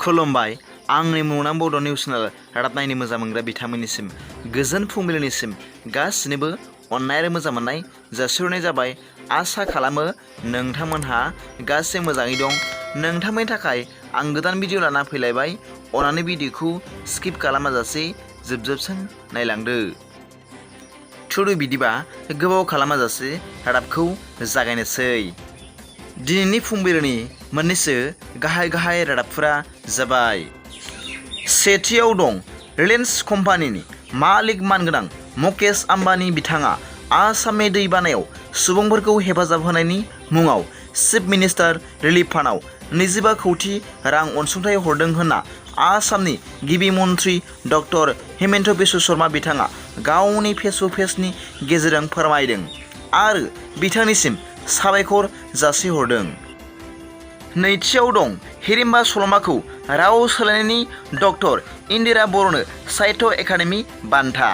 खुलुमबाय आंनि मुलुगनां बड' निउस चेनेल रादाब नायनो मोजां मोनग्रा बिथांमोननिसिम गोजोन फुंबिलिनिसिम गासिनोबो अननाय आरो मोजां मोननाय जासिहरनाय जाबाय। आसा खालामो नोंथांमोनहा गासै मोजाङै दं। नोंथांमोननि थाखाय आं गोदान भिडिअ लाना फैलायबाय। अन्नानै भिडिअखौ स्किप खालामाजासे जोबजासिम नायलांदो। थुदो बिदिबा गोबाव खालामाजासे रादाबखौ जागायनोसै। दिनैनि फुंबिलिनि मोननैसो गाहाय रादाबफोरा जाबाय। सेथियाव दं रिलायन्स कम्पानिनि मालिक मानगोनां मुकेश आम्बानी बिथाङा आसामनि दैबानायाव सुबुंफोरखौ हेफाजाब होनायनि मुङाव चिफ मिनिस्टार रिलिफ फान्डआव 25 कौटि रां अनसुंथाइ हरदों होनना आसामनि गिबि मन्थ्रि डक्टर हिमन्त बिश्व शर्मा बिथाङा गावनि फेसबुक पेजनि गेजेरजों फोरमायदों आरो बिथांनिसिम साबायखर जासिहरदों। नैथियाव दं हिरिम्बा सल'माखौ राव सोलायनायनि डक्टर इन्दिरा बर'नो साहित्य एकाडेमि बान्था।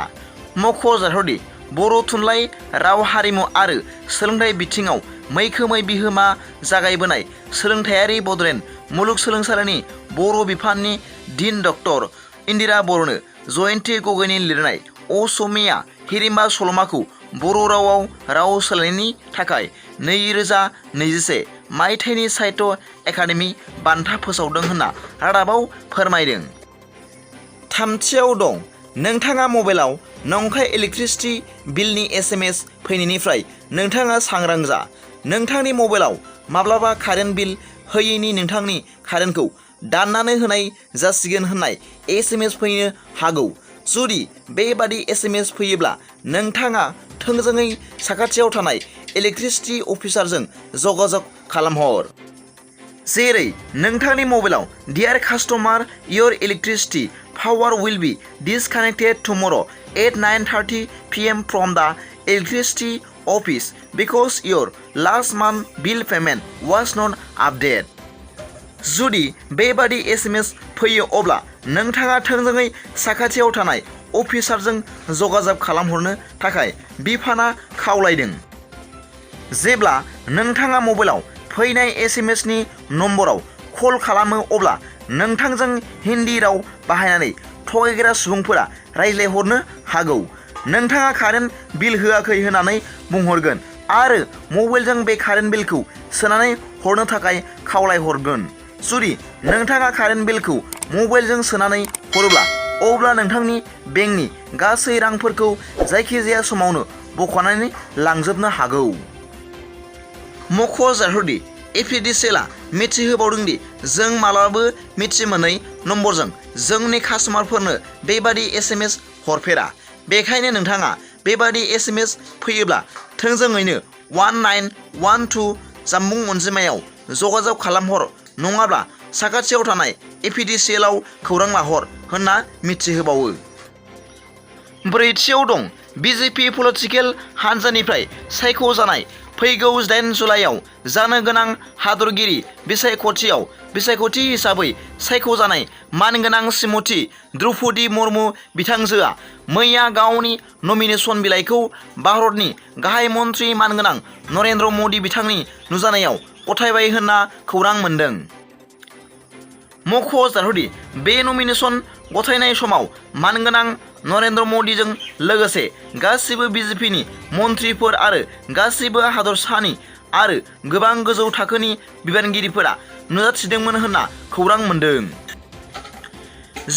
मख'जाथावदि बर' थुनलाइ राव हारिमु आरो सोलोंथाइ बिथिङाव मैखोमै बिहोमा जागायबोनाय सोलोंथायारि बड'लेण्ड मुलुगसोलोंसालिनि बर' बिफाननि डीन डक्टर इन्दिरा बर'नो जयन्ती गगैनि लिरनाय असमिया हिरिम्बा सल'माखौ बर' रावाव राव सोलायनायनि थाखाय 2021 मायथाइनि साहित्य एकाडेमि बान्था फोसावदों होनना रादाबाव फोरमायदों। थामथियाव दं नोंथाङा मबाइलाव नंखाय इलेक्ट्रिसिटि बिलनि SMS फैनायनिफ्राय नोंथाङा सांग्रां जा। नोंथांनि मबाइलाव माब्लाबा कारेन्ट बिल होयैनि नोंथांनि कारेन्टखौ दाननानै होनाय जासिगोन होननाय SMS फैनो हागौ। जुदि बेबादि SMS फैयोब्ला नोंथाङा थोंजोङै साखाथियाव थानाय इलेक्ट्रिसिटि अफिसारजों जगाजग खालामहर। जेरै नोंथांनि मबाइलाव dear customer your electricity power will be disconnected tomorrow at 9:30 PM from the electricity office because your last month bill payment was not updated। जुदि बेबादि SMS फैयो अब्ला नोंथाङा थोंजोङै साखाथियाव थानाय अफिसारजों जगाजग खालामहरनो थाखाय बिफाना खावलायदों। जेब्ला नोंथाङा मबाइलाव फैनाय SMS नि नम्बराव कल खालामो अब्ला नोंथांजों हिन्दी राव बाहायनानै थगायग्रा सुबुंफोरा रायज्लायहरनो हागौ। नोंथाङा कारेन्ट बिल होआखै होननानै बुंहरगोन आरो मबाइलजों बे कारेन्ट बिलखौ सोनानै हरनो थाखाय खावलायहरगोन। जुदि नोंथाङा कारेन्ट बिलखौ मबाइलजों सोनानै हरोब्ला अब्ला नोंथांनि बेंकनि गासै रांफोरखौ जायखिजाया समावनो बख'नानै लांजोबनो हागौ। मख'जाथावदि एफिडिसिएलआ मिथिहोबावदों दि जों माब्लाबाबो मिथिमोनै नम्बरजों जोंनि कास्टमारफोरनो बेबादि SMS हरफेरा। बेखायनो नोंथाङा बेबादि SMS फैयोब्ला थोंजोङैनो 1912 जानबुं अनजिमायाव जगाजग खालामहर नङाब्ला साखाथियाव थानाय एफिडिसिएलआव खौरां लाहर होनना मिथिहोबावो। ब्रैथियाव दं BJP पलिटिकेल हान्जानिफ्राय सायख'जानाय फैगौ 8 जुलाइआव जानो गोनां हादरगिरि बिसायख'थि हिसाबै सायख'जानाय मानगोनां श्रीमती द्रौपदी मुर्मु बिथांजोआ मैया गावनि नमिनेशन बिलाइखौ भारतनि गाहाय मन्थ्रि मानगोनां नरेन्द्र मदि बिथांनि नुजानायाव गथायबाय होनना खौरां मोन्दों। मख'जाथावदि बे नमिनेशन गथायनाय समाव मानगोनां नरेन्द्र मदिजों लोगोसे गासिबो BJPनि मन्थ्रिफोर आरो गासिबो हादरसानि आरो गोबां गोजौ थाखोनि बिबानगिरिफोरा नुजाथिदोंमोन होनना खौरां मोन्दों।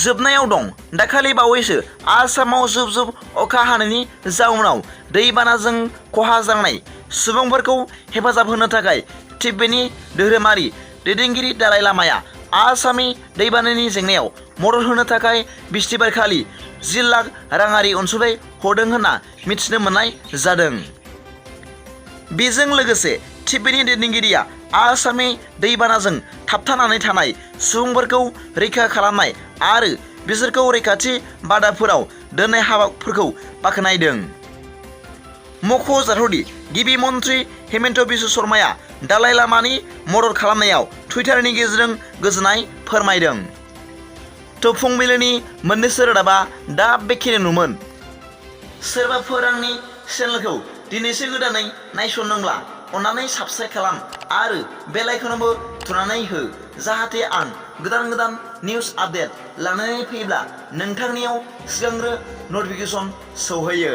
जोबनायाव दं दाखालि बावैसो आसामाव जुब अखा हानायनि जाउनाव दैबानाजों खहा जानाय सुबुंफोरखौ हेफाजाब होनो थाखाय तिब्बेतनि धोरोमारि दैदेनगिरि दालाइ लामाया आसामनि दैबानानि जेंनायाव मदद होनो थाखाय बिस्थिबारखालि 10 लाख राङारि अनसुंथाइ हरदों होनना मिथिनो मोननाय जादों। बेजों लोगोसे तिब्बेतनि दैदेनगिरिया आसामनि दैबानाजों थाबथानानै थानाय सुबुंफोरखौ रैखा खालामनाय आरो बिसोरखौ रैखाथि बादाफोराव दोननाय हाबाफोरखौ बाख्नायदों। मख'जाथावदि गिबि मन्थ्रि हिमन्त बिश्व शर्माया दालाइ लामानि मदद खालामनायाव टुइटारनि गेजेरजों गोजोननाय फोरमायदों। फुंबिलिनि मोननैसो रादाबा दा बेखिनियानोमोन। सोरबाफोर आंनि चेनेलखौ दिनैसो गोदानै नायसनदोंब्ला अन्नानै साबस्क्राइब खालाम आरो बेल आइकनआवबो थुनानै हो जाहाथे आं गोदान गोदान निउस आपडेट लानानै फैयोब्ला नोंथांनियाव सिगांग्रो नटिफिकेसन सौहैयो।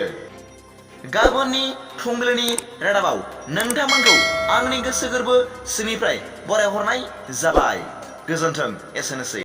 गाबोननि फुंबिलिनि रादाबाव नोंथांमोनखौ आंनि गोसो गोरबो सिंनिफ्राय बरायहरनाय जाबाय। गोजोन्थों। एसेनोसै।